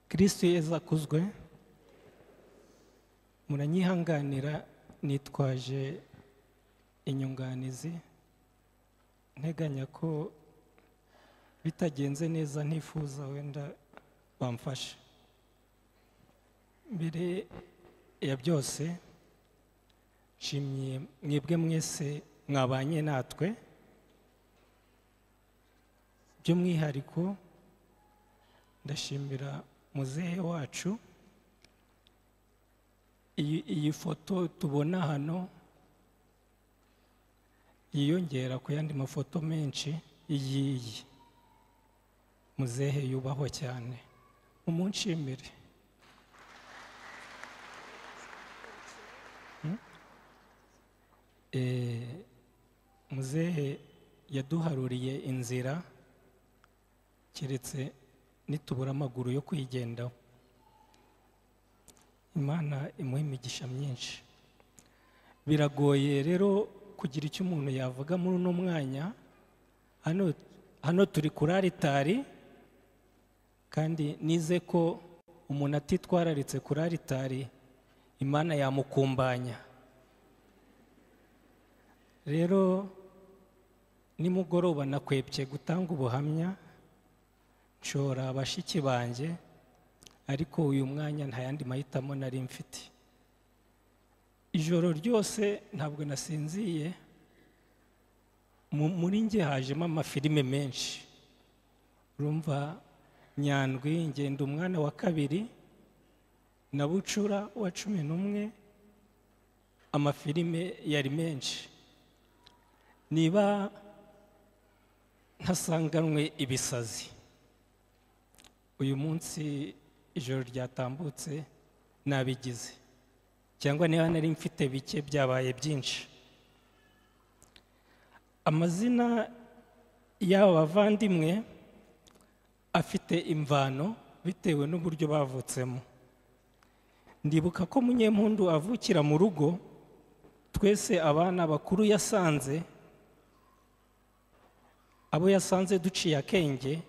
Kristo Yezu akuzwe. Muranyihanganira nitwaje inyunganizi, nteganya ko bitagenze neza ntifuza wenda bamfasha. Mbere ya byose nshimye mwebwe mwese mwabanye natwe, by'umwihariko ndashimira muzehe wacu. Iyi foto tubona hano yiyongera ku yandi mafoto menshi. Iyi muzehe yubahwa cyane, umunshimire. Muzehe yaduharuriye inzira, keretse nitubura amaguru yo kuyigendaho. Imana imuha imigisha myinshi. Biragoye rero kugira icyo umuntu yavuga muri uno mwanya. Hano turi kuri aritari, kandi nize ko umuntu atitwararitse kuri aritari Imana yamukumbanya. Rero nimugoroba nakwepye gutanga ubuhamya, nshora bashiki banjye, ariko uyu mwanya nta yandi mahitamo nari mfite. Ijoro ryose ntabwo nasinziye, muri njye hajemo amafilime menshi. Urumva Nyandwi ngenda umwana wa kabiri na Bucura wa 11, amafilime yari menshi. Niba ntasanganwe ibisazi, uyu munsi ijoro ryatambutse nabigize, cyangwa niba nari mfite bike byabaye byinshi. Amazina y'aba bavandimwe afite imvano bitewe n'uburyo bavutsemo. Ndibuka ko Munyempundu avukira mu rugo, twese abana bakuru yasanze, abo yasanze duciye akenge,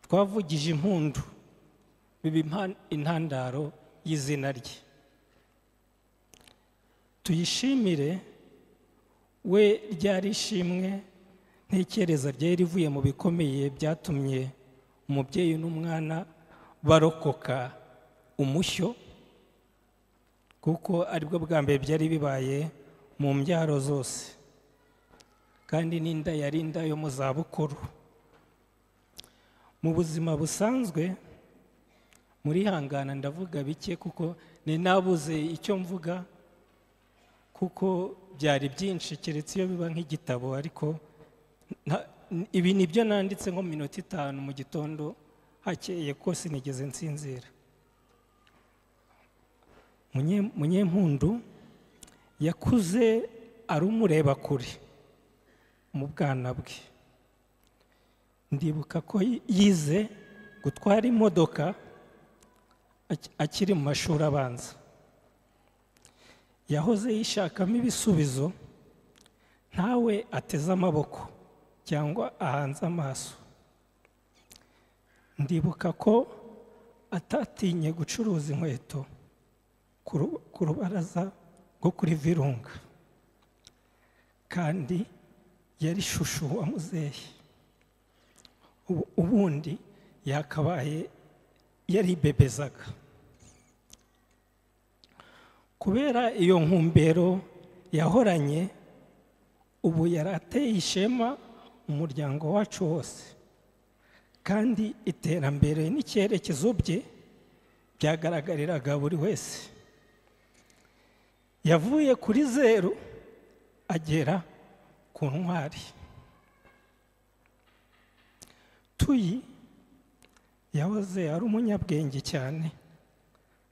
twavugije impundu, biba intandaro y'izina rye. Tuyishimire we ryari ishimwe ntekereza ryari rivuye mu bikomeye byatumye umubyeyi n'umwana barokoka umushyo, kuko aribwo bwa mbere byari bibaye mu mbyaro zose, kandi n'inda yari inda yo mu zabukuru. Mu buzima busanzwe murihangana ndavuga bike kuko ni nabuze icyo mvuga, kuko byari byinshi keretse iyo biba nk'igitabo, ariko ibi nibyo nanditse nko minota 5 mu gitondo hakeye ko sinigeze nsinzira. Munyempundu yakuze ari umureba kure mu bwana bwe. Ndibuka ko yize gutwara imodoka akiri mu mashuri abanza. Yahoze yishakamo ibisubizo, ntawe ateze amaboko cyangwa ahanze amaso. Ndibuka ko atatinye gucuruza inkweto ku rubaraza rwo kuri Virunga, kandi yari shushu wa muzehe. Ubundi yakabaye yaribebezaga. Kubera iyo nkumbero yahoranye, ubu yarateye ishema umuryango wacu wose, kandi iterambere n'icyerekezo bye byagaragariraga buri wese. Yavuye kuri 0 agera ku ntwari. Tuyi yahoze ari umunyabwenge cyane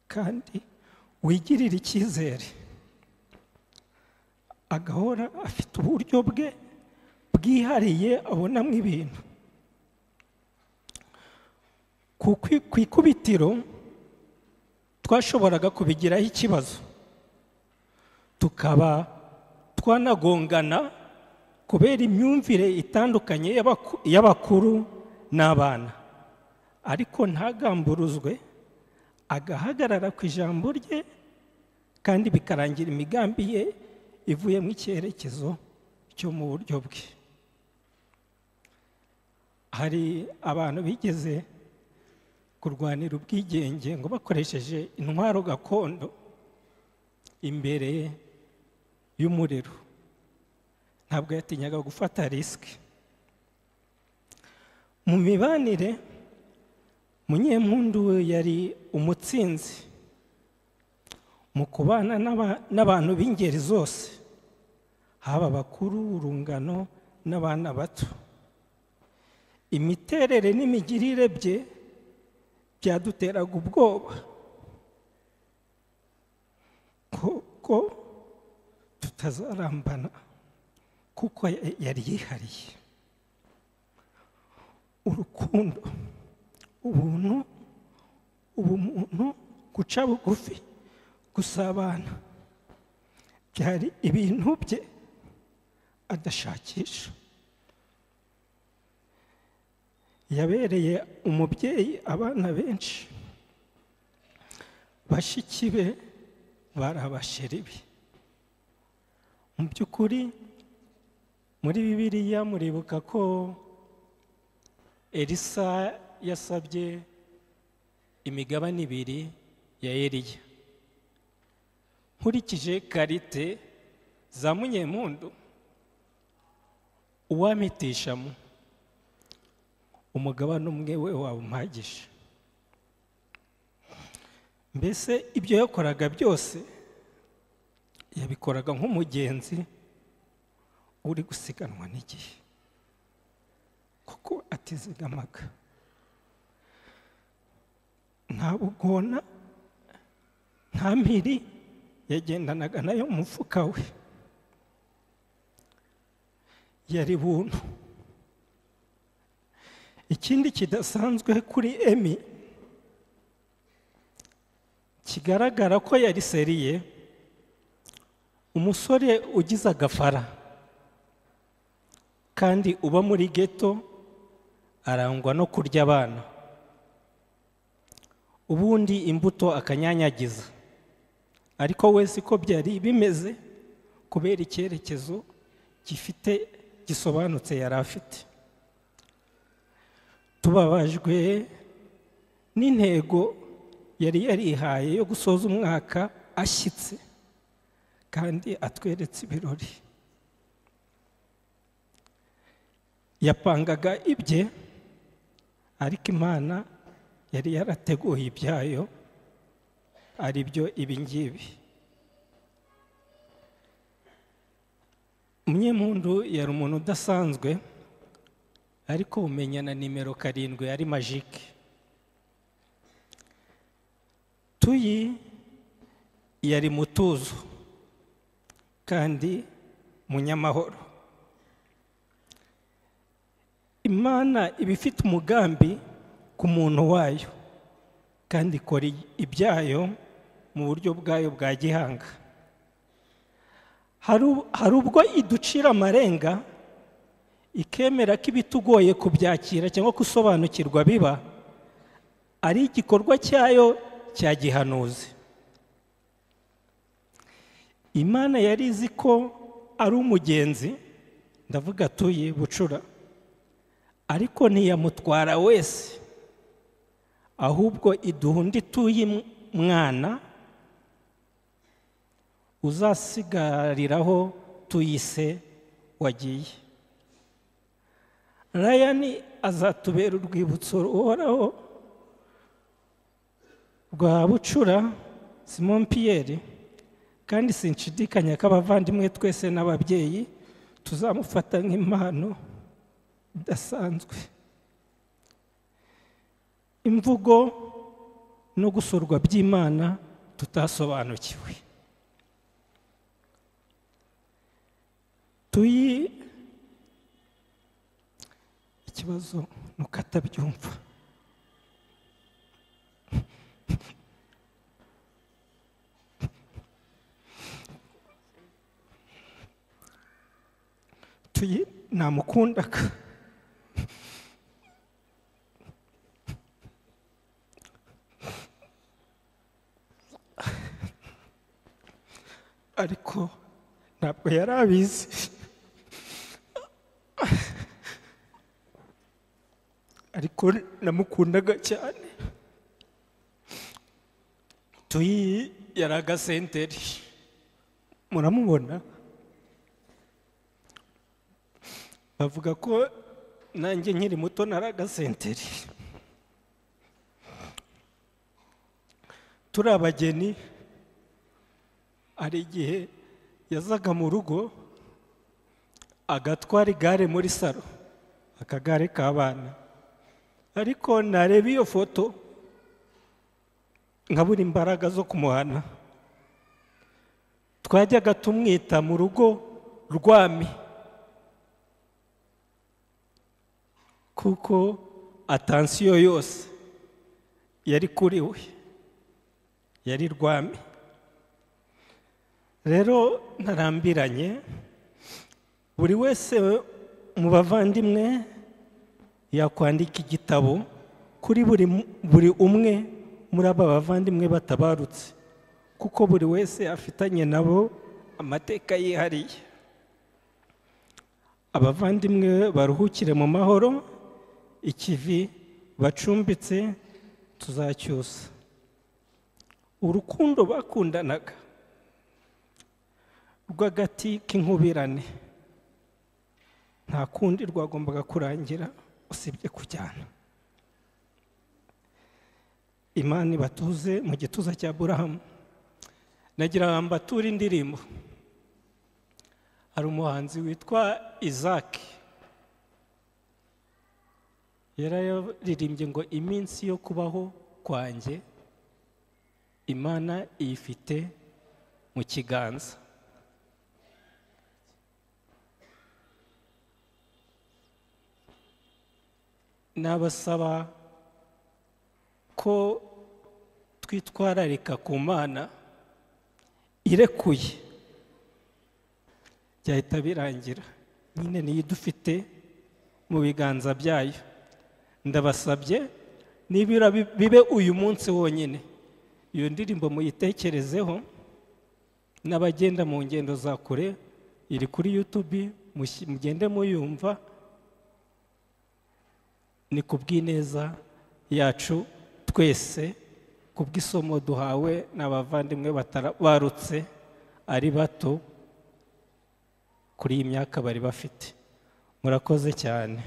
kandi wigirira icyizere, agahora afite uburyo bwe bwihariye abonamo ibintu. Ku ikubitiro twashoboraga kubigiraho ikibazo, tukaba twanagongana kubera imyumvire itandukanye y'abakuru n'abana, ariko ntagamburuzwe agahagarara ku ijambo rye, kandi bikarangira imigambi ye ivuye mu icyerekezo cyo mu buryo bwe. Hari abantu bigeze kurwanira ubwigenge ngo bakoresheje intwaro gakondo imbere y'umuriro. Ntabwo yatinyaga gufata risike. Mu mibanire, Munyempundu yari umutsinzi mu kubana n'abantu b'ingeri zose, haba abakuru, urungano n'abana bato. Imiterere n'imigirire bye byaduteraga ubwoba ko tutazarambana, kuko yari yihariye. Urukundo, ubuntu, ubumuntu, guca bugufi, gusabana byari ibintu bye adashakisha. Yabereye umubyeyi abana benshi, bashiki be bari abasheri be. Mu by'ukuri muri Bibiliya muribuka ko Elisa yasabye imigabane ibiri ya Eliya. Nkurikije karite za Munyempundu, uwampitishamo umugabane umwe we wawumpagije. Mbese ibyo yakoraga byose yabikoraga nk'umugenzi uri gusiganwa n'igihe, kuko atizigamaga. Nta bugona, nta mpiri yagendanaga nayo mu mufuka we. Yari buntu. Ikindi kidasanzwe kuri Emi kigaragara ko yari seriye, umusore ugize agafara kandi uba muri ghetto, arangwa no kurya abana, ubundi imbuto akanyanyagiza. Ariko we siko byari bimeze, kubera icyerekezo gifite gisobanutse yari afite. Tubabajwe n'intego yari yarihaye yo gusoza umwaka ashyitse kandi atweretse ibirori. Yapangaga ibye, ariko Imana yari yarateguye ibyayo, ari byo ibi ngibi. Munyempundu yari umuntu udasanzwe, ariko umenya na nimero 7 yari magique. Tuyi yari mutuzo kandi munyamahoro. Imana iba ifite umugambi ku muntu wayo, kandi ikora ibyayo mu buryo bwayo bwa gihanga. Hari ubwo iducira amarenga, ikemera ko ibitugoye kubyakira cyangwa gusobanukirwa biba ari igikorwa cyayo cya gihanuzi. Imana yari izi ko ari umugenzi, ndavuga Tuyi bucura, ariko ntiyamutwara wese, ahubwo iduha undi Tuyi mwana uzasigariraho Tuyise wagiye. Ryan azatubera urwibutso ruhoraho rwa bucura Simon Pierre, kandi sinshidikanya ko abavandimwe twese n'ababyeyi tuzamufata nk'impano idasanzwe. Imvugo no gusurwa by'Imana tutasobanukiwe. Tuyi ikibazo nuko atabyumva. Tuyi namukundaga. Ariko ntabwo yari abizi. Ariko namukundaga cyane. Tuyi yari agasenteri, muramubona. Bavuga ko nanjye nkiri muto nari agasenteri. Turi abageni, hari igihe yazaga mu rugo agatwara igare muri saro, akagare k'abana. Ariko nareba iyo foto nkabura imbaraga zo kumuhana. Twajyaga tumwita mu rugo rwami, kuko atansiyo yose yari kuri we, yari rwami. Rero ntarambiranye, buri wese mu bavandimwe yakwandika igitabo kuri buri umwe muri aba bavandimwe batabarutse, kuko buri wese afitanye nabo amateka yihariye. Abavandimwe baruhukire mu mahoro, ikivi bacumbitse tuzacyusa. Urukundo bakundanaga rw'agati k'inkubirane nta kundi rwagombaga kurangira usibye kujyana. Imana ibatuze mu gituza cya Aburahamu. Nagira mbature indirimbo. Hari umuhanzi witwa Isaac, yararirimbye ngo iminsi yo kubaho kwanjye Imana iyifite mu kiganza. Nabasaba ko twitwararika ku Mana irekuye byahita birangira, nyine niyo idufite mu biganza byayo. Ndabasabye nibira bibe uyu munsi wonyine, iyo ndirimbo muyitekerezeho, n'abagenda mu ngendo za kure iri kuri YouTube, mugende muyumva. Ni kubw'ineza yacu twese, kubw'isomo duhawe n'abavandimwe barutse ari bato kuri iyi myaka bari bafite. Murakoze cyane.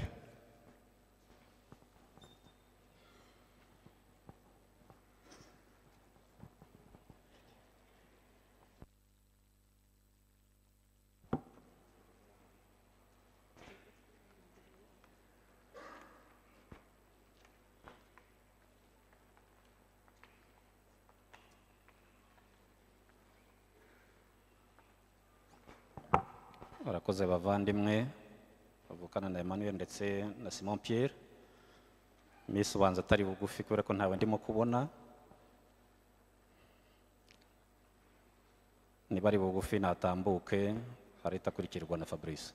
Barakoze bavandimwe bavukana na Emmanuel ndetse na Simon Pierre. Miss ubanza atari bugufi kubera ko ntawe ndimo kubona. Niba ari bugufi natambuke, harita akurikirwa na Fabrice.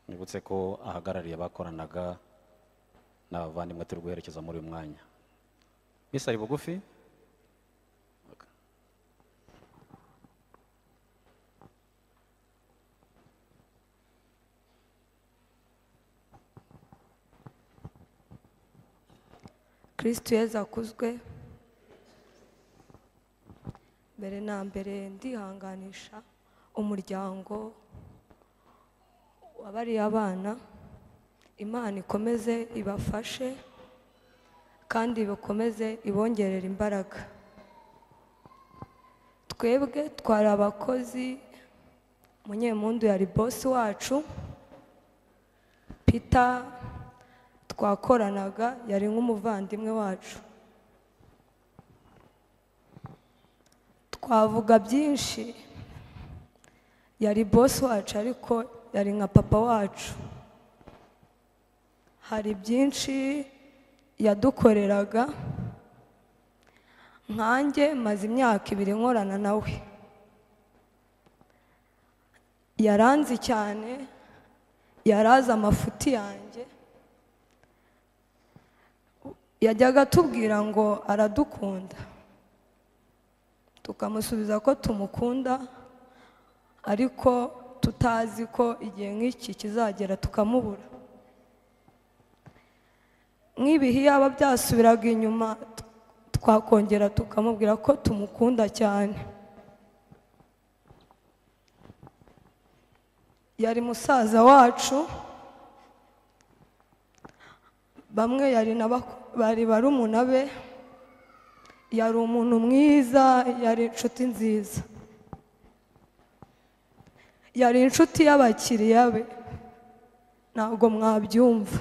Nibutse ko ahagarariye abakoranaga n'abavandimwe turi guherekeza muri uyu mwanya. Miss ari bugufi? Kristo Yezu akuzwe. Mbere na mbere ndihanganisha umuryango wabariye abana. Imana ikomeze ibafashe kandi ibakomeze ibongerera imbaraga. Twebwe twari abakozi, Munyempundu yari boss wacu, Peter twakoranaga yari nk'umuvandimwe wacu. Twavuga byinshi, yari boss wacu ariko yari nka papa wacu. Hari byinshi yadukoreraga, nkanjye maze imyaka 2 nkorana nawe. Yaranzi cyane, yaraza amafuti yanjye. Yajyaga atubwira ngo aradukunda, Tukamusubiza ko tumukunda, ariko tutazi ko igihe nk'iki kizagera tukamubura. Nk'ibihe yaba byasubiraga inyuma, twakongera tukamubwira ko tumukunda cyane. Yari musaza wacu, bamwe yari bari barumuna be. Yari umuntu mwiza, yari inshuti nziza, yari inshuti y'abakiriya be, ntabwo mwabyumva.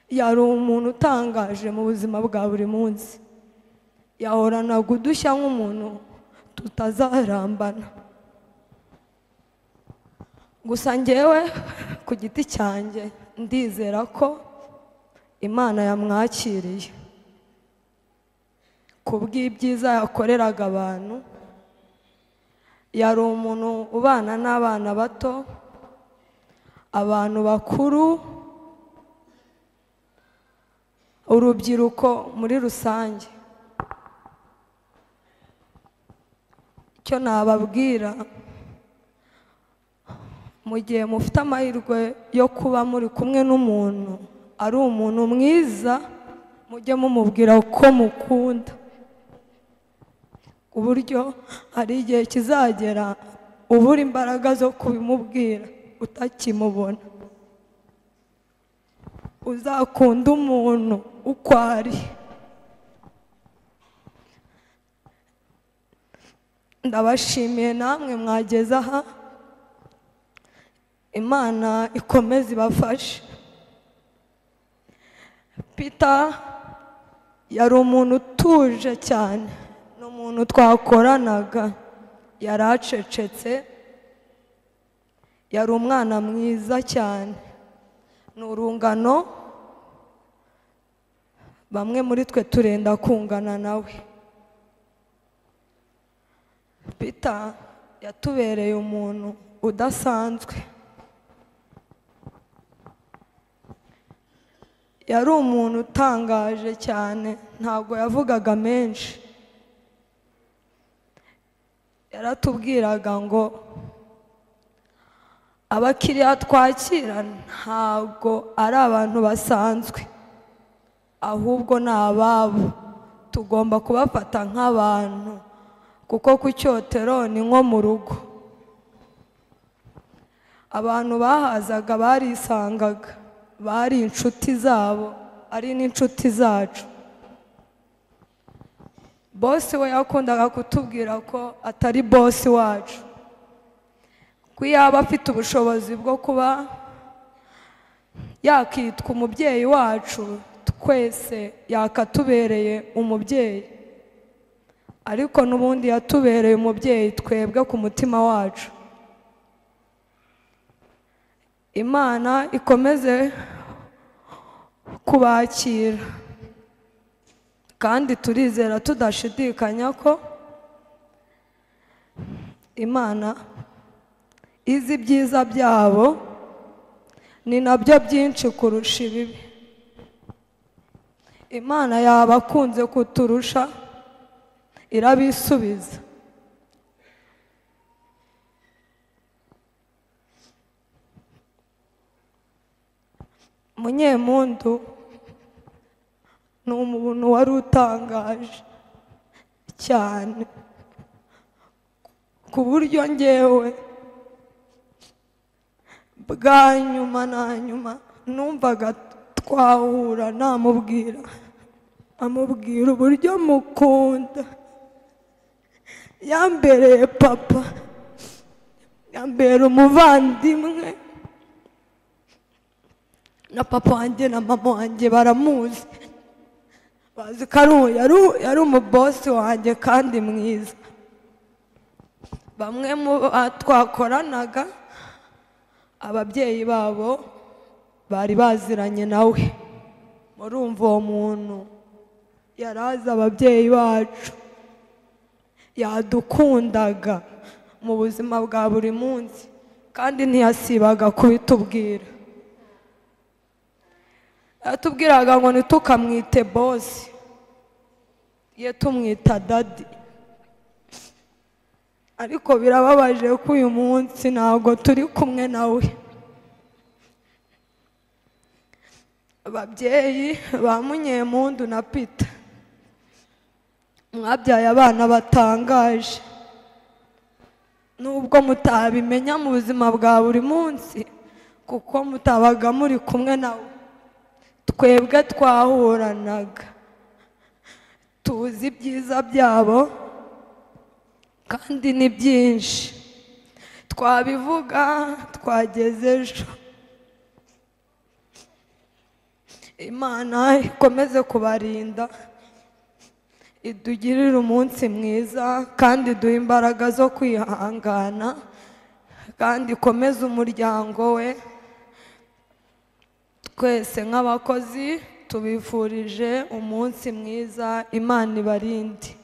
Yari umuntu utangaje mu buzima bwa buri munsi, yahoranaga udushya nk'umuntu tutazarambana. Gusa njyewe ku giti cyanjye ndizera ko Imana yamwakiriye kubw'ibyiza yakoreraga abantu. Yari umuntu ubana n'abana bato, abantu bakuru, urubyiruko muri rusange. Icyo nababwira, mu gihe mufite amahirwe yo kuba muri kumwe n'umuntu ari umuntu mwiza, mujye mumubwira ko mukunda, ku buryo hari igihe kizagera ubura imbaraga zo kubimubwira utakimubona. Uzakunda umuntu uko ari. Ndabashimiye namwe mwageze aha, Imana ikomeze ibafashe. Peter yari umuntu utuje cyane, ni umuntu twakoranaga, yari acecetse, yari umwana mwiza cyane. Ni urungano, bamwe muri twe turenda kungana nawe. Peter yatubereye umuntu udasanzwe. Yari umuntu utangaje cyane, ntabwo yavugaga menshi. Yaratubwiraga ngo abakiriya twakira ntabwo ari abantu basanzwe, ahubwo ni ababo, tugomba kubafata nk'abantu, kuko ku cyotero ni nko mu rugo. Abantu bahazaga barisangaga, bari inshuti zabo, ari n'inshuti zacu. Bosi we yakundaga kutubwira ko atari bosi wacu, ko yaba afite ubushobozi bwo kuba yakitwa umubyeyi wacu twese, yakatubereye umubyeyi, ariko n'ubundi yatubereye umubyeyi twebwe ku mutima wacu. Imana ikomeze kubakira, kandi turizera tudashidikanya ko Imana izi ibyiza byabo, ni nabyo byinshi kurusha ibibi. Imana yabakunze kuturusha, irabisubiza. Munyemundu ni umuntu wari utangaje cyane, ku buryo ngewe bwa nyuma na nyuma numvaga twahura namubwira, amubwira uburyo mukunda. Yambereye papa, yambera umuvandimwe, na papa wanjye na mama wanjye baramuzi, bazi ko yari umubosi wanjye kandi mwiza. Bamwe mu twakoranaga ababyeyi babo bari baziranye nawe, murumva uwo muntu yarazi ababyeyi bacu, yadukundaga mu buzima bwa buri munsi, kandi ntiyasibaga kubitubwira. Yatubwiraga ngo ntitukamwite bosi, Ye tumwita daddy, ariko birababaje ko uyu munsi ntabwo turi kumwe nawe. Ababyeyi ba Munyempundu na Peter, mwabyaye abana batangaje, nubwo mutabimenya mu buzima bwa buri munsi kuko mutabaga muri kumwe nawe. Twebwe twahuranaga, tuzi ibyiza byabo kandi ni byinshi, twabivuga twageze ejo. Imana ikomeze kubarinda, idugirire umunsi mwiza kandi iduhe imbaraga zo kwihangana, kandi ikomeze umuryango we. Twese nk'abakozi tubifurije umunsi mwiza, Imana ibarinde.